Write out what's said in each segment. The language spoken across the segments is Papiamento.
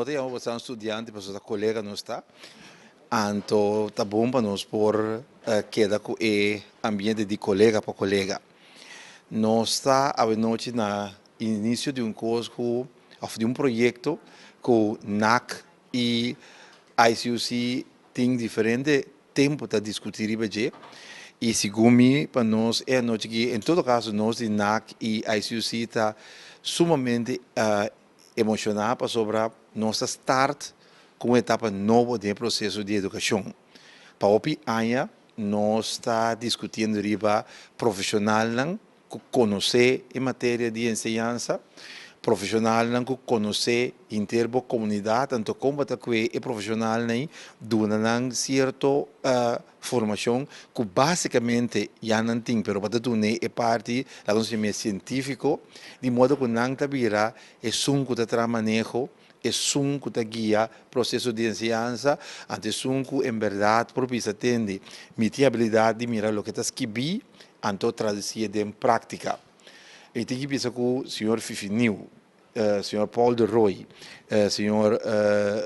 no ta yama boso studiante, pasobra ta kolega nos ta. Anto ta bon pa nos por keda ku e ambiente di kolega pa kolega. Nos ta awenochi na inisio di un kos ku òf di un proyekto ku NAC i ICUC tin diferente tempu ta diskutí riba dje i segun mi pa nos e anochi aki en todo kaso nos di NAC i ICUC ta sumamente emoshoná pasobra nos ta start ku un etapa nobo den e proseso di edukashon. Pa hopi aña nos ta diskutiendo riba profeshonalnan ku konosé e materia di enseñansa, profeshonalnan ku konosé henter bo komunidat, anto kon bo ta kue e profeshonalnan ei duna nan sierto formashon ku básikamente ya nan tin, pero bo ta dun'é e parti, laga nos yam'é sientífiko, di modo ku nan ta bira esun ku ta traha maneho, esun ku ta guia proseso di enseñansa, anto esun ku en bèrdat por bisa tende, mi tin abilidat di mira loke ta skibí anto tradusié den práktika. Mi tin ki bisa ku señor Fifi Nieuw, señor Paul de Rooij, señor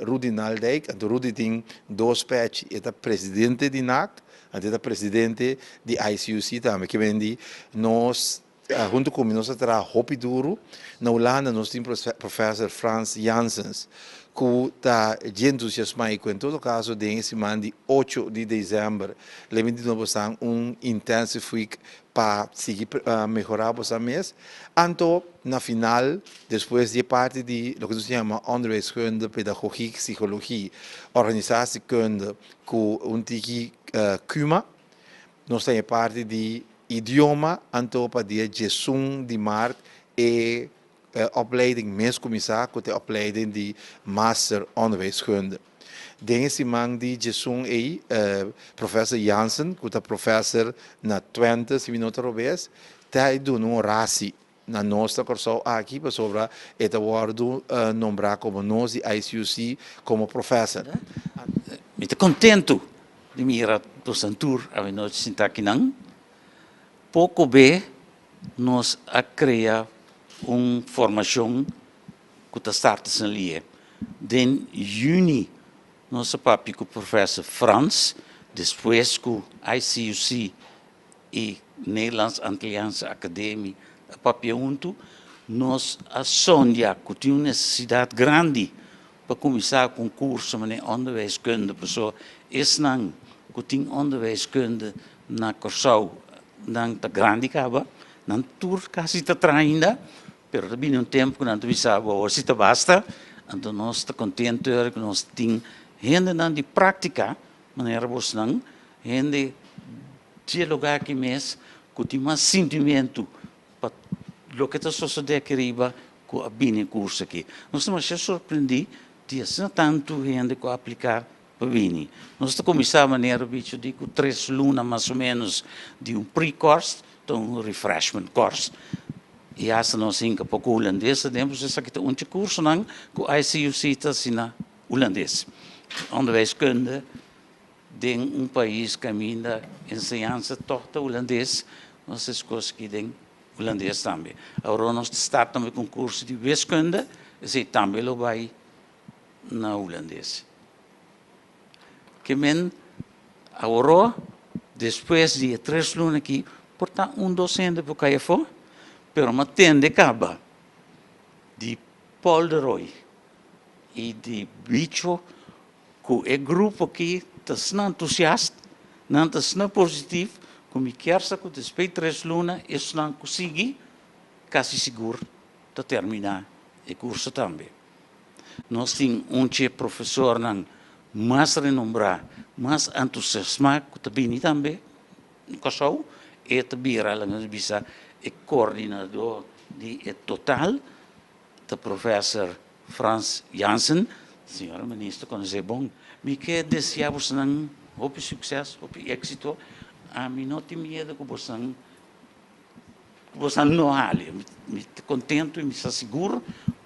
Rudy Naldijk, anto Rudy tin dos pèchi, e ta presidente di NAC, anto e ta presidente di ICUC tambe, ke men di nos huntu ku mi nos a traha hopi duru. Na Hulanda nos tin professor Frans Janssens ku ta dje entusiasmá i ku en todo kaso den e siman di ocho di desèmber lo mi duna bosan un intensive week pa sigui mehorá bosan mes. Anto na final despues di e parti di loke nos ta yama onderwijskunde, pedagogiek, psicologie, organisatiekunde ku un tiki kuma nos ta e parti di idioma anto pa dia diesun di mart e opleiding mes kuminsá ku ta e opleiding di Master Onderwijskunde. Den e siman di diesun ei Professor Jansen ku ta professor na Twente si mi no ta robes ta e duna un orasi na nos na Kòrsou aki pasobra e ta wòrdu nombrá komo nos di ICUC komo professor. Mi ta kontentu di mira boso tur awenochi sintá akinan. Poko be nos a krea un formashon ku ta starta sin lie. Den yüni nos a papia ku Professor Frans, despues ku ICUC i Nederlands Antilliaanse Academie a papia huntu, nos a sondia ku tin un nesesidat grandi pa kuminsá ku un kurso manera onderwijskunde, pasobra esnan ku tin onderwijskunde na Kòrsou nan ta grandi kaba, nan tur kasi ta traha ainda, pero ta bini un tempu ku nan ta bisa bo awor si ta basta, anto nos ta kontentu ora ku nos tin hendenan di práktika manera bosnan, hende dje lugá aki mes ku tin mas sintimentu pa loke ta sosodé aki riba ku a bini e kurso aki. Nos ta masha sorprendí di asina tantu hende ku a apliká pa bini. Nos ta kuminsá manera bicho di ku tres luna mas o ménos di un pre-course, ta un refreshment course. I asta nos hinka poko hulandes aden, pasobra esaki ta un dje kursonan ku ICUC ta hasi na hulandes. Onderwijskunde den un pais kaminda enseñansa tòg ta hulandes, nos ta eskos aki den hulandes tambe. Awor nos ta start tambe ku un kurso di wiskunde, esei tambe lo bai na hulandes. Ke men aworó despues di e tres luna aki por ta un docente por kai afó, pero mi a tende kaba di Paul de Rooij i di Bicho ku e grupo aki ta asina entusiast, nan ta asina positif ku mi kier sa ku despues di tres luna esnan ku sigui kasi sigur ta terminá e kurso tambe. Nos tin un dje profesornan mas renombrá, mas entusiasmá ku ta bini tambe na Kòrsou. E ta bira, laga nos bisa, e koordinadó di e total, ta Professor Frans Jansen. Señora Minister konosé bon. Mi ke deseá bosonan hopi sukses, hopi éksito. Ami no tin miedu ku bosonan Boso no hali. Mi ta kontentu i mi sa sigur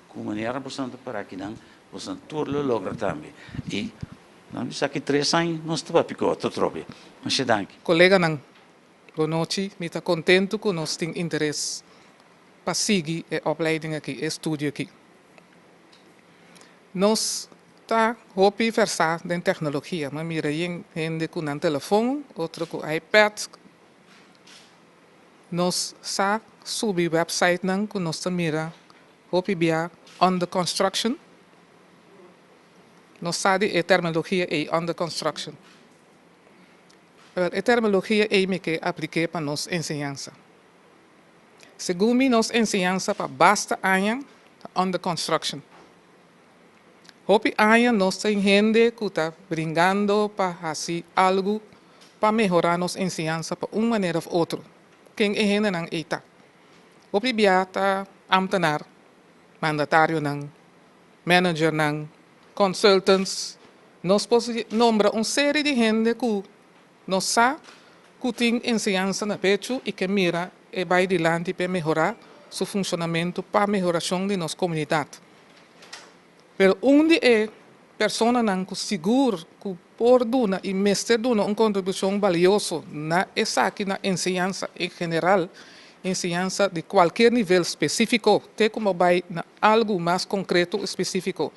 ku manera boso ta para akinan, boso tur lo logra tambe. I nan bisa aki tres aña nos ta papia ku otro atrobe. Masha danki. Koleganan, bon nochi. Mi ta kontentu ku nos tin interes pa sigui e opleiding aki, e studio aki. Nos ta hopi versá den teknologia. Mi a mira yen hende ku nan telefon, otro ku iPad. Nos sa subi websitenan ku nos ta mira hopi bia under construction. Nos sa di e terminologia ei, under construction. Wel, e terminologia ei mi ke aplik'é pa nos enseñansa. Segun mi nos enseñansa pa basta aña ta under construction. Hopi aña nos tin hende ku ta bringando pa hasi algu pa mehorá nos enseñansa pa un manera òf otro. Ken e hendenan ei ta? Hopi bia ta ámtenar, mandatarionan, managernan, consultants. Nos por nombra un seri di hende ku nos sa ku tin enseñansa na pechu i ke mira e bai dilanti pa e mehorá su funshonamentu pa mehorashon di nos komunidat. Pero un di e personanan ku sigur ku por duna i mester duna un kontribushon balioso na esaki na enseñansa en general, enseñansa di kualkier nivel spesífiko te ku bo bai na algu mas konkreto spesífiko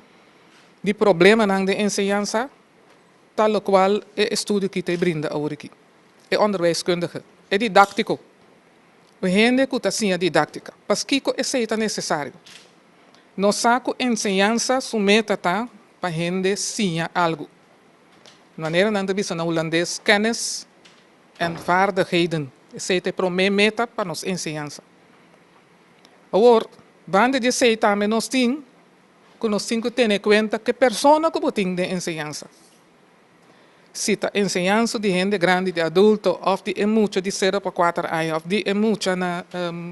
di problemanan den enseñansa, ta lokual e estudio ki ta e brinda awor aki, e onderwijskundige, e didáktiko, un hende ku ta siña didáktika. Paskiko esei ta nesesario? Nos sa ku enseñansa su meta ta pa hende siña algu. Manera nan ta bisa na hulandes kennis en vaardigheden. Esei ta e promé meta pa nos enseñansa. Awor, banda di esei tambe nos tin ku nos tin ku tene kuenta ku e persona ku bo tin den enseñansa. Si ta enseñansa di hende grandi, di adulto òf di e mucha di sero pa kuater aña òf di e mucha na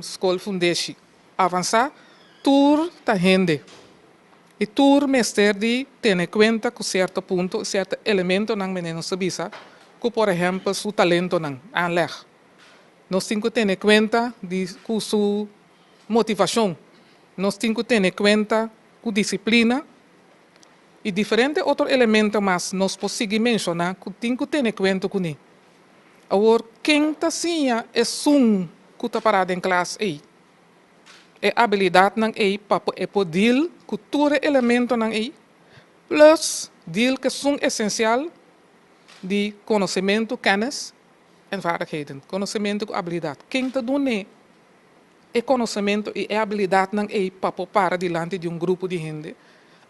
skol fundeshi. Avansá, tur ta hende i tur mester di tene kuenta ku sierto punto i sierto elementonan mene nos ta bisa ku por ehèmpel su talentonan, aanleg. Nos tin ku tene kuenta di ku su motivashon, nos tin ku tene kuenta ku disiplina i diferente otro elemento mas nos por sigui menshoná ku tin ku tene kuenta kuné. Awor, ken ta siña esun ku ta pará den klas ei e abilidatnan ei pa e por deal ku tur e elementonan ei, plus deal ku esun esensial di konosementu, kennis en vaardigheden, konosementu ku abilidat? Ken ta dun'é e konosementu i e abilidatnan ei pa por para dilanti di un grupo di hende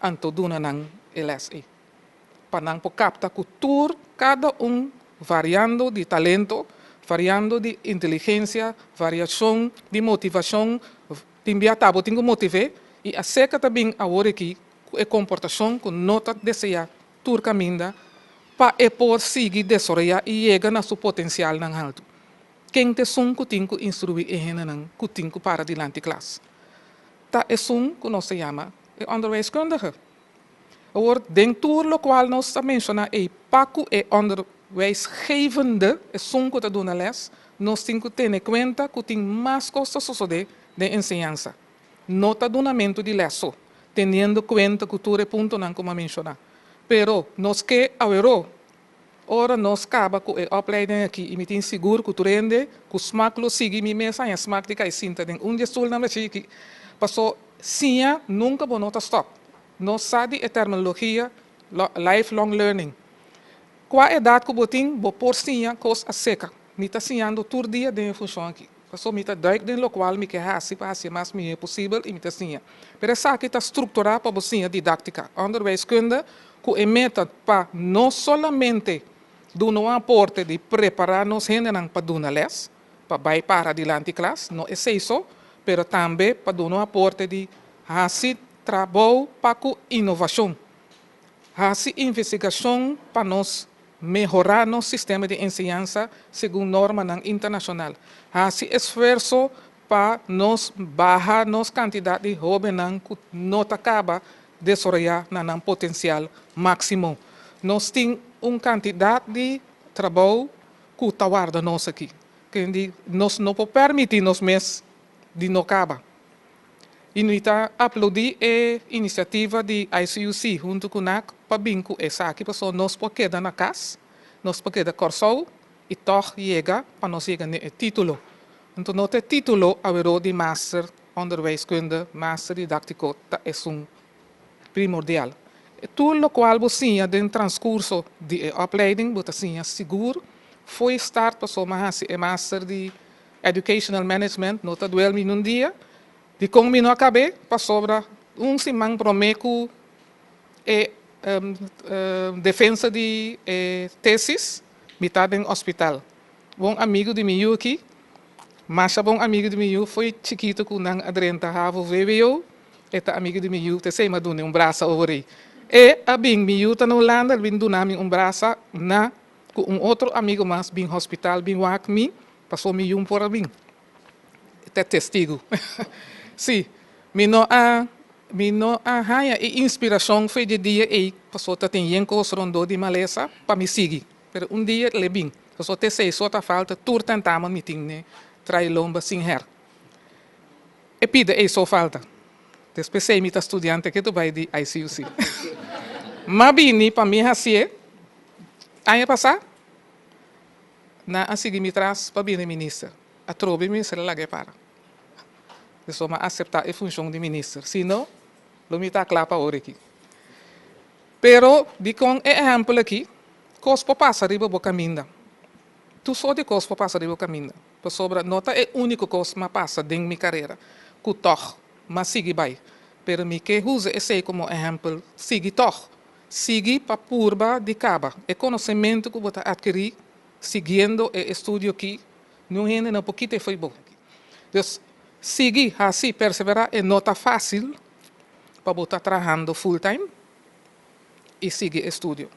anto duna nan e lès ei? Pa nan por kapta ku tur kada un variando di talento, variando di inteligensia, variashon di motivashon, tin bia ta bo tin ku motiv'é i aserka ta bin awor aki ku e komportashon ku no ta deseá tur kaminda pa e por sigui desaroyá i yega na su potensialnan haltu. Ken ta esun ku tin ku instruí e hendenan ku tin ku para dilanti klas? Ta esun ku nos ta yama e onderwijskundige. Awor, den tur lokual nos a menshoná ei pa ku e onderwijsgevende, esun ku ta duna lès, nos tin ku tene kuenta ku tin mas kos ta sosodé den enseñansa. No ta dunamentu di lès so, teniendo kuenta ku tur e puntonan ku mi a menshoná. Pero nos ke aweró ora nos kaba ku e opleiding aki i mi tin sigur ku tur hende ku smak lo sigui mi mes haña smak di kai sinta den un di e stulnan bashiki, paso siña nunka bo no ta stòp. Nos sa di e terminologia lifelong learning. Kua edat ku bo tin, bo por siña kos aserka. Mi ta siñando tur dia den e funshon aki. Pasobra mi ta duik den lokual mi ke hasi pa hasi e mas mihé posibel i mi ta siña. Pero esaki ta strukturá pa bo siña didáktika, onderwijskunde, ku e meta pa no solamente duna un aporte di prepará nos hendenan pa duna lès, pa bai para dilanti klas, no esei so, pero tambe pa duna un aporte di hasi trabou pa ku inovashon, hasi investigashon pa nos mehorá nos sistema di enseñansa segun normanan internashonal, hasi esfuerso pa nos baha nos kantidat di hóbennan ku no ta kaba desaroyá na nan potensial máksimo. Nos tin un kantidat di trabou ku ta warda nos aki. Kendi nos no por permití nos mes di no kaba. I mi ta aplaudí e inisiativa di ICUC huntu ku NAC pa bin ku esaki pasobra nos por keda na kas, nos por keda Kòrsou i tòg yega pa nos yega n'e e título. Anto no ta e título aweró di Master Onderwijskunde, Master Didáktiko ta esun primordial. Tur lokual bo siña den transkurso di e opleiding bo ta siña sigur fo'i start pasobra mi a hasi e master di Educational Management no ta duel mi nun dia. Dikon mi no a kab'é? Pasobra un siman promé ku e defensa di e tesis mi ta den hospital. Bon amigu di mi yu aki, masha bon amigu di mi yu fo'i chikitu ku nan a drenta havo vwo, e ta amigu di mi yu, t'esei mi a dun'e un brasa over ei. E a bin, mi yu ta na Hulanda, el bin duna mi un brasa na ku un otro amigu mas bin hospital bin wak mi, pasobra mi yu por a bin. E ta testigu. Sí, mi no a mi no a haña e inspirashon for di e dia ei, pasobra ta tin yen kos rondó di malesa pa mi sigui. Pero un dia el e bin. Pasobra t'esei so ta falta, tur tentamen mi tin ne trae lomba sin her. E pida ei so falta. Despues ei mi ta studiante ke tu bai di ICUC. M'a bini pa mi hasié aña pasá, nan a sigui mi tras pa bini minister. Atrobe minister a laga e para. Pasobra m'a aseptá e funshon di minister. Si no, lo mi ta kla pa ora aki. Pero dikon e ehèmpel aki? Kos por pasa riba bo kaminda. Tur sort di kos por pasa riba bo kaminda. Pasobra no ta e úniko kos m'a pasa den mi karera ku tòg m'a sigui bai. Pero mi ke usa esei komo ehèmpel, sigui tòg. Sigui pa purba di kaba. E konosementu ku bo ta atkirí siguiendo e estudio aki, niun hende no por kita e fo'i bo. Dus, sigui, hasi, perseverá. E no ta fásil pa bo ta trahando full time i sigui estudio.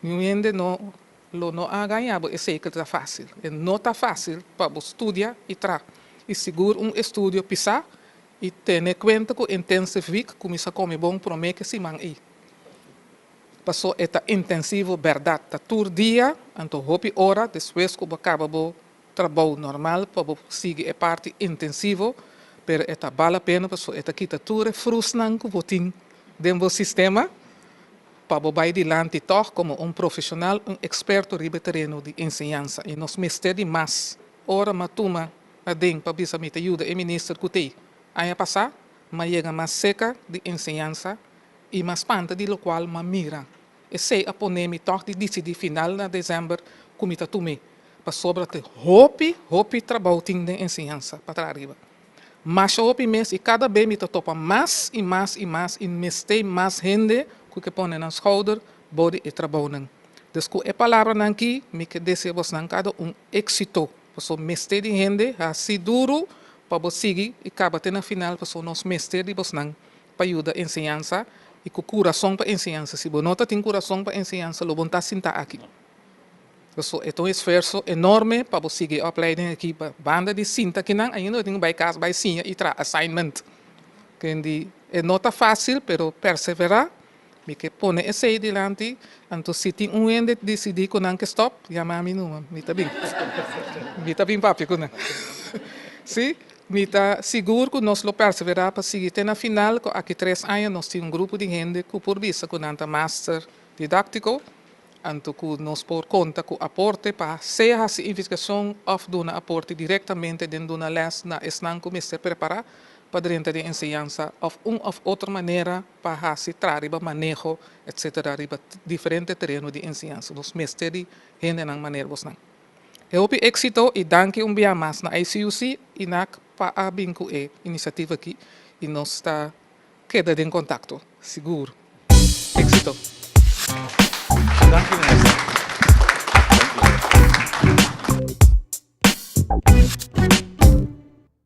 Niun hende no lo no a gaña bo esei ku ta fásil. E no ta fásil pa bo studia i traha. I sigur un estudio pisá i tene kuenta ku intensive week kuminsá kome bon promé ku e siman ei. Paso e ta intensivo bèrdat. Ta tur dia, anto hopi ora despues ku bo kaba bo trabou normal pa bo sigui e parti intensivo, pero e ta bal la pena pasobra e ta kita tur e frusnan ku bo tin den bo sistema pa bo bai dilanti tòg komo un profeshonal, un eksperto riba e tereno di enseñansa. I nos mester di mas ora m'a tuma aden pa bisa mi ta yuda e minister ku t'ei. Aña pasá m'a yega mas seka di enseñansa i m'a spanta di lokual m'a mira. Esei a pone mi tòg di disidí final na desèmber ku mi ta tum'é. Pasobra te hopi, hopi trabou tin den enseñansa pa traha riba. Masha hopi mes i kada be mi ta topa mas i mas i mas i mester mas hende ku ke pone nan schouder bou di e trabounan. Dus ku e palabranan aki mi ke desea bosnan kada un éksito, pasobra mester di hende hasi duru pa bo sigui i kaba te na final pasobra nos mester di bosnan pa yuda enseñansa i ku kurason pa enseñansa. Si bo no ta tin kurason pa enseñansa lo bo no ta sinta aki. Paso e ta un esfuerso enorme pa bo sigui e opleiding aki pa banda di sinta kinan ainda bo tin ku bai kas bai siña i traha assignment. Kendi e no ta fásil pero perseverá mi ke pone esei dilanti anto si tin un hende disidí ku nan ke stòp yama mi numa mi ta bin mi ta bin papia ku nan si mi ta sigur ku nos lo perseverá pa sigui te na final ku aki tres aña nos tin un grupo di hende ku por bisa ku nan ta master didáktiko. Anto ku nos por konta ku aporte pa sea hasi investigashon òf duna aporte direktamente den duna lès na esnan ku mester prepará pa drenta den enseñansa òf un òf otro manera pa hasi traha riba maneho etsetera riba diferente tereno di enseñansa. Nos mester di hendenan manera bosnan. E hopi éksito i danki un bia mas na ICUC i NAC pa a bin ku e inisiativa aki i nos ta Keda den kontakto, sigur. Éxito! Danki minister.